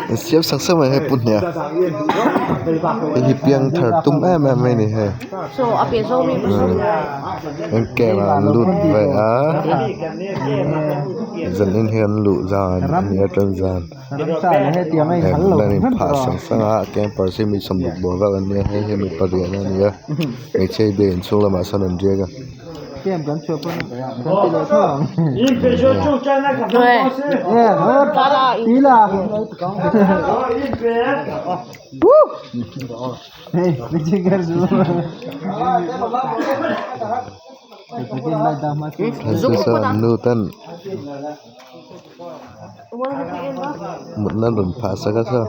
Insiam sak sak mai hei pu hniah hei hi piangthar tum em em mai a ni hei an camp ah an lut ve a zanin hi an luh zan a ni a tan zan an in phah sang sang a campers hi mi sawmruk bawr vel an nia hei hi mi pariat a ni a hmeichhia hi biakin chhung lamah sawn an riak a. Nu ten mutna rawn phah sak a saw.